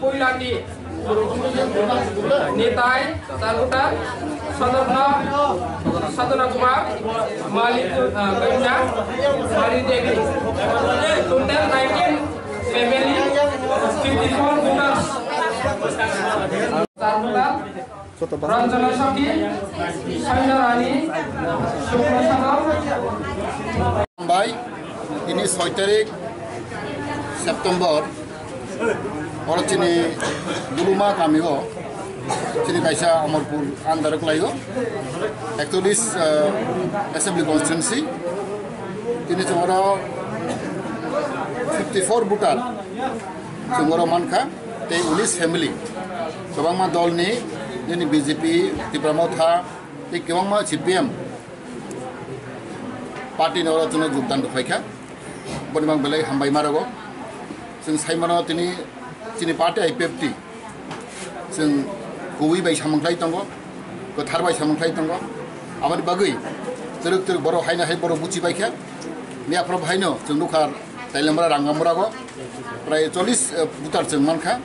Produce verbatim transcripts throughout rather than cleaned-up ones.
Puilati Nitai Taluta Sadhana Sadhana Kumar Malik, uh, Kanya Malik Devi. Total nineteen family, fifty-four voters. Taluta Ranjana Sakhi, Sanya Rani, Shukla Sadhana. Bai, ini soi tarik September, oro chini Duluma kami o, chini kaisa Amarpur under o kwlai o, ekchollis, eh, assembly constituency, chini chwng oro fifty four voter chwng oro mankha, tei unis family, kwbangma dol ni, nini B J P, Tipra Motha, tei kwbangma C P M party ni oro chwngno jogdan rwphaikha. Boni mang belai hambai ma rwgo. Chwng sai mano tini chini party I P F T chwng kubui bai samung khlai tongo, kwthar bai samung khlai tongo. Aboni bagwi twrwk twrwk borok haino hai borok buchi baikha. Miyaphoro haino chwng nukha Tailamra Rangamura go prai chollis, eh, voter chwng mankha.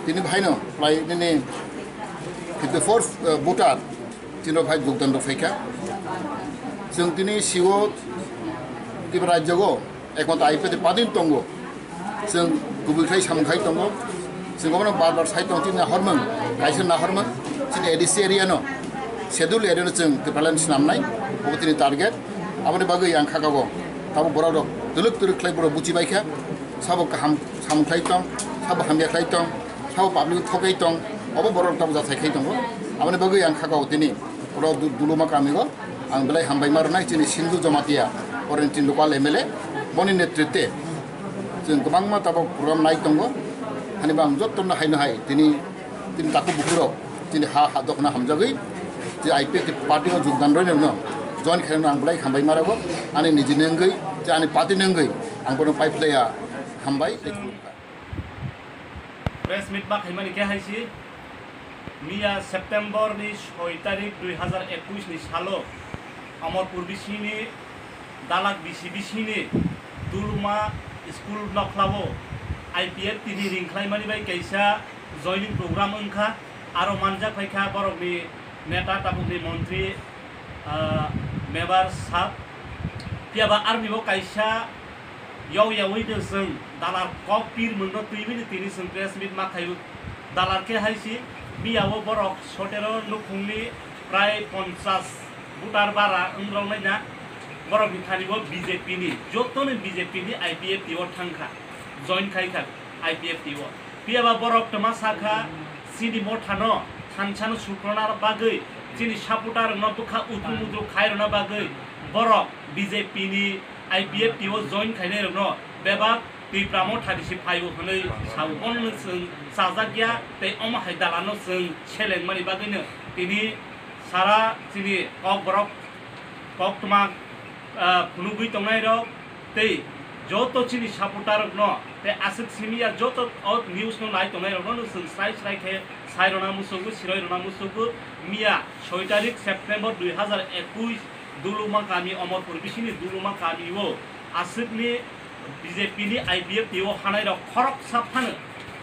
Tini bahaino prai nini fifty four, eh, voter chini rok hai jogdan rok phaikha. Chwng tini sigo Tripura rajyo go ekmatro I P F T party tongo. Chwng kubui khai samung khai tongo. Chwng obono bar bar sai tong chini nahormung, kaisa nahormung chini A D C area no, schedule area no chwng Tipraland swnamnai, obo chini target. Aboni bagwi ang kha kago, tabuk borok rok twlwk twlwk khlai borok buchi baikha, sabo kaham samung khlai tong, sabo hamya khlai tong, sabo public thok khlai tong, obo borok rok tabuk jathai khlai tongo. Aboni bagwi ang kha kago tini oro Du-, Duluma kami go ang belai hambai ma rwnai chini Sindhu Jamatia, oro ni chini local M L A, boni netritwe chwng kwbangma tabuk program nai tongo, hani bo ang jotono haino hai tini Tini takhuk bukhuk rok, tini ha, ha dokhna hamjagwi, tei I P F T party o jogdan rwino join khaina ang belai hambai ma rwgo, ani niji nengwi, tei ani party nengwi ang bono pai phlaiya, hambai tei khulumkha. Press meet ma khaimani khe hai si, miya September ni soi tarik dui hazar ekush ni salo Amarpur bisini Dalak bisi bisini Duluma school nokhlao I P F T ni ring khlaimani bai kaisa joining program wngkha, aro manjak phaikha borokni neta tabukni montri, ah, mebar sab. Phiyaba army bo kaisa yau yaui de chwng dalar kok pir mungno twiwi ni tini chwng press meet ma khaio. Dalar khe hai si, miyao borok sotero nukhungni prai ponchas voter bara wng rok nai na, borok ni thani bo B J P ni, joto ni B J P ni I P F T o thang kha, join khai kha I P F T o. Phiyaba borok twma sa kha, chini motha no thansa no sukrona bagwi, chini supporter rok no bwkha utru mutru khai rwna bagwi, borok B J P ni I P F T o join khainai rok no bebak Tipra Motha ni si phai o hwnwi sao. Bono no chwng chajak ya tei omo hai dalano chwng seleng mani bagwi no tini sara chini Kokborok koktwma, ah, phunugwi tongnai rok tei joto chini supporter rok no tei aswk simi ya joto o news no nai tongnai rok no chwng srai srai khe sai rwna muchungo, siroi rwna muchungo. Miya soi tarik September dui hazar ekush Duluma kami, Omorpur bisini Duluma kami o aswkni B J P ni I P F T o hanai rok khoroksa phano,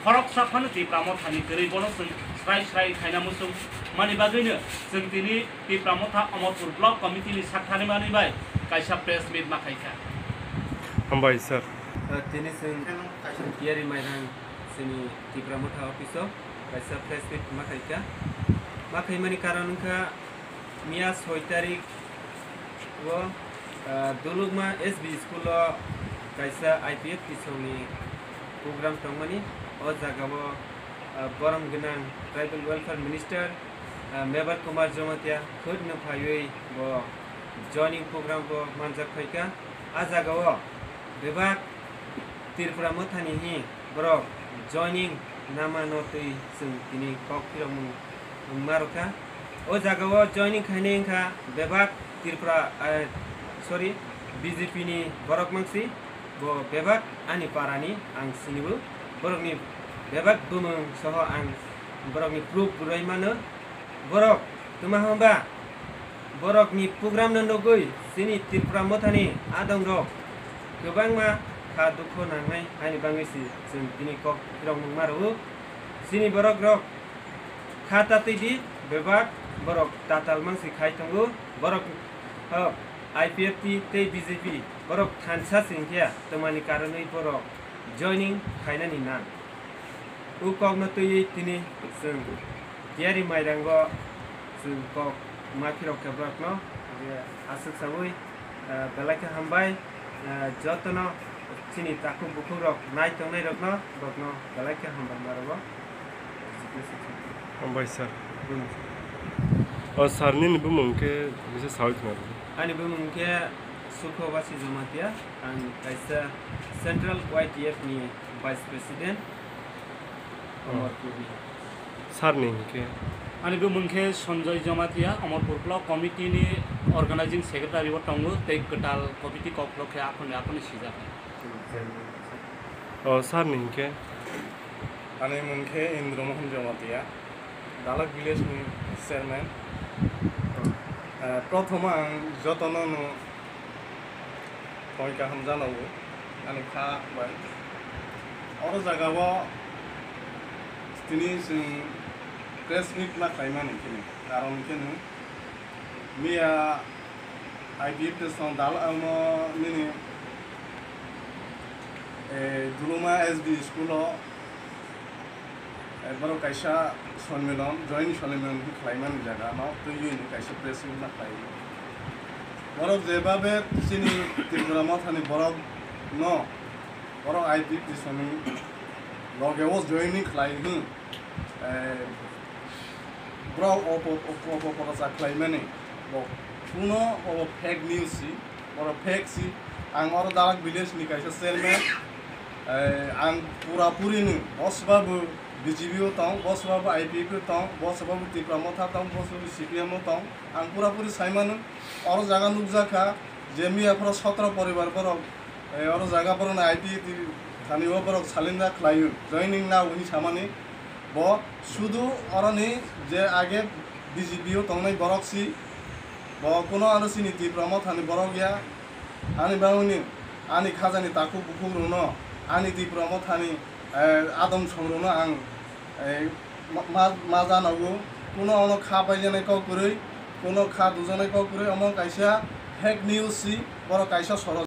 khoroksa phano Tipra Motha ni kwrwi bono chwng srai srai khaina muchung mani bagwi no chwng tini Tipra Motha Omorpur Block Committee ni sakthani mani bai kaisa press meet ma khai kha. Hambai sir. Uh, tini chwng Tiyari Mairang chini Tipra Motha office o kaisa press meet ma khai kha. Ma khaimani karon wngkha miya soi tarik o, ah, Dulukma S B school o kaisa I P F T songni program tongmani. O jagao, ah, borom gwnang Tribal Welfare Minister, ah, Mebar Kumar Jamatia khud no phaiwi bo joining program bo manjak phaikha. A jagao bebak Tripura Mothani hi borok joining nama no twi chwng tini kok phirokmung wngma rwkha. O jagao joining khainai wngkha bebak Tripura, eh, sorry, B J P ni borok mangsi, bo bebak ani para ni ang sinibo, borokni bebak bumung soho ang borokni proof rwui mano. Borok twma hwnba borokni program no nugui chini Tripura Mothani adongrok kwbangma Kha dukhu nangnai, haini bagwi se chwng tini kok phirok nungma rwo. Chini borok rok kha tatwi di, bebak borok tatal mangsi khai tongo. Borok, oh, I P F T tei B J P borok thansa se hinkhe twmani karonwi borok joining khainani nang. O kokno twiwi tini chwng tiyari mairango chwng kok ma phirok khe borokno, je aswk saui, ah, belai khe hambai, ah, jotono chini takhuk bukhuk rok nai tongnai rokno, borokno belai khe hambai ma rwo. Hambai sir. Hmm. O sir nini bumung khe bisa saui khna rw. Ani bumung khe Sukho Basi Jamatia, ang kaisa Central Y T F ni Vice President. Oh. Amarpur ni. Sir ni hinkhe? Ani bumung khe Sanjoy Jamatia, Amarpur Block Committee ni Organizing Secretary bo tongo, tei kwtal committee kokborok khe aphano aphano sijak. O sir ni hinkhe? Ani mung khe Indra Mohan Jamatia, Dalak village ni chairman. Eh, prothom ang jotono no Tongwi kaham jana o ani kha bai. Oro jaga o tini chwng press meet ma khlai mani khe ni karon khe no miya I P F T song dal amo nini, eh, Duluma S D school o Eh, borok kaisa sonmilan, joint sonmilan khlaimani jaga no twiwi no kaisa press meet ma khlai. Borok jebabe chini Tripura mothani borok no, borok I P F T ni loge o joining khlai hwn, eh, borok opo-, opo-, opo-, opoprochar khlaimani bo kuno obo fake news si. Oro fake si, ang oro Dalak village ni kaisa chairman, eh, ang pura puri ni, bo swbabu B J P o tong, bo swbabu I P F o tong, bo swbabu Tipra Motha tong, bo swbabu C P M o tong, ang pura puri sai mano, oro jaga nukjak kha je miya phoro sotro poribar borok, eh, oro jaga borok ni I P F thani o borok salenda khlai o, joining na o hwnwi samani, bo sudu oroni je age B J P o tongnai borok si, bo kuno ano chini Tipra Mothani borok ya, ani bagwini ani khajani takhuk bukhuk rokno, ani Tipra Mothani, eh, adom song rokno ang, eh, ma, ma, ma janago, kuno ano kha paijaknai kok kwrwi, kuno kha dujaknai kok kwrwi, omo kaisa fake news si, borok kaisa soro.